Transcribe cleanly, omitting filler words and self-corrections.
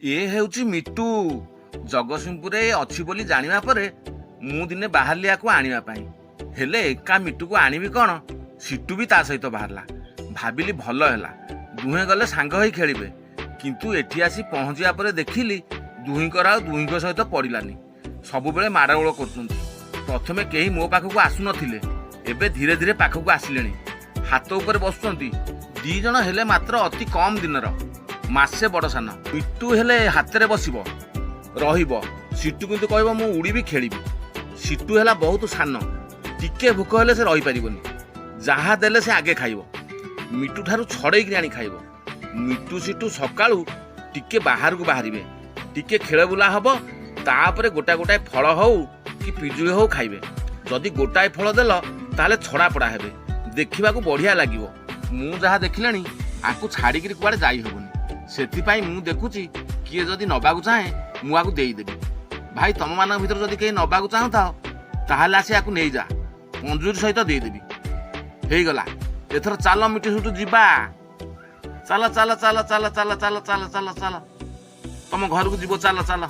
ଏ ହେଉଛି ମିଟୁ। ଜଗତସିଂହପୁରରେ ଅଛି ବୋଲି ଜାଣିବା ପରେ ମୁଁ ଦିନେ ବାହାରିଲି ୟାକୁ ଆଣିବା ପାଇଁ। ହେଲେ ଏକା ମିଟୁକୁ ଆଣିବି କ'ଣ, ସିଟୁ ବି ତା ସହିତ ବାହାରିଲା। ଭାବିଲି ଭଲ ହେଲା, ଦୁହେଁ ଗଲେ ସାଙ୍ଗ ହେଇ ଖେଳିବେ। କିନ୍ତୁ ଏଠି ଆସି ପହଞ୍ଚିବା ପରେ ଦେଖିଲି ଦୁହିଁଙ୍କର ଆଉ ଦୁହିଁଙ୍କ ସହିତ ପଡ଼ିଲାନି। ସବୁବେଳେ ମାଡ଼ଗୋଳ କରୁଛନ୍ତି। ପ୍ରଥମେ କେହି ମୋ ପାଖକୁ ଆସୁନଥିଲେ, ଏବେ ଧୀରେ ଧୀରେ ପାଖକୁ ଆସିଲେଣି, ହାତ ଉପରେ ବସୁଛନ୍ତି। ଦି ଜଣ ହେଲେ ମାତ୍ର ଅତି କମ୍ ଦିନର, ମାସେ ବଡ଼ ସାନ। ମିଟୁ ହେଲେ ହାତରେ ବସିବ, ରହିବ। ସିଟୁ କିନ୍ତୁ କହିବ ମୁଁ ଉଡ଼ିବି, ଖେଳିବି। ସିଟୁ ହେଲା ବହୁତ ସାନ, ଟିକେ ଭୋକ ହେଲେ ସେ ରହିପାରିବନି। ଯାହା ଦେଲେ ସେ ଆଗେ ଖାଇବ, ମିଟୁ ଠାରୁ ଛଡ଼େଇକିରି ଆଣି ଖାଇବ। ମିଟୁ ସିଟୁ ସକାଳୁ ଟିକେ ବାହାରକୁ ବାହାରିବେ, ଟିକେ ଖେଳ ବୁଲା ହବ, ତାପରେ ଗୋଟା ଗୋଟାଏ ଫଳ ହଉ କି ପିଜୁଳି ହଉ ଖାଇବେ। ଯଦି ଗୋଟାଏ ଫଳ ଦେଲ, ତାହେଲେ ଛଡ଼ା ପଡ଼ା ହେବେ, ଦେଖିବାକୁ ବଢ଼ିଆ ଲାଗିବ। ମୁଁ ଯାହା ଦେଖିଲେଣି, ଆକୁ ଛାଡ଼ିକିରି କୁଆଡ଼େ ଯାଇ ହେବନି। ସେଥିପାଇଁ ମୁଁ ଦେଖୁଛି, କିଏ ଯଦି ନବାକୁ ଚାହେଁ ମୁଁ ଆକୁ ଦେଇଦେବି। ଭାଇ, ତମମାନଙ୍କ ଭିତରୁ ଯଦି କେହି ନବାକୁ ଚାହୁଁଥାଅ, ତାହେଲେ ଆସି ଆକୁ ନେଇଯା, ପଞ୍ଜୁରୀ ସହିତ ଦେଇଦେବି। ହେଇଗଲା, ଏଥର ଚାଲ ମିଟୁ ସୁଟୁ ଯିବା। ଚାଲ ଚାଲ ଚାଲ ଚାଲ ଚାଲ ଚାଲ ଚାଲ ଚାଲ ଚାଲ, ତମ ଘରକୁ ଯିବ, ଚାଲ ଚାଲ।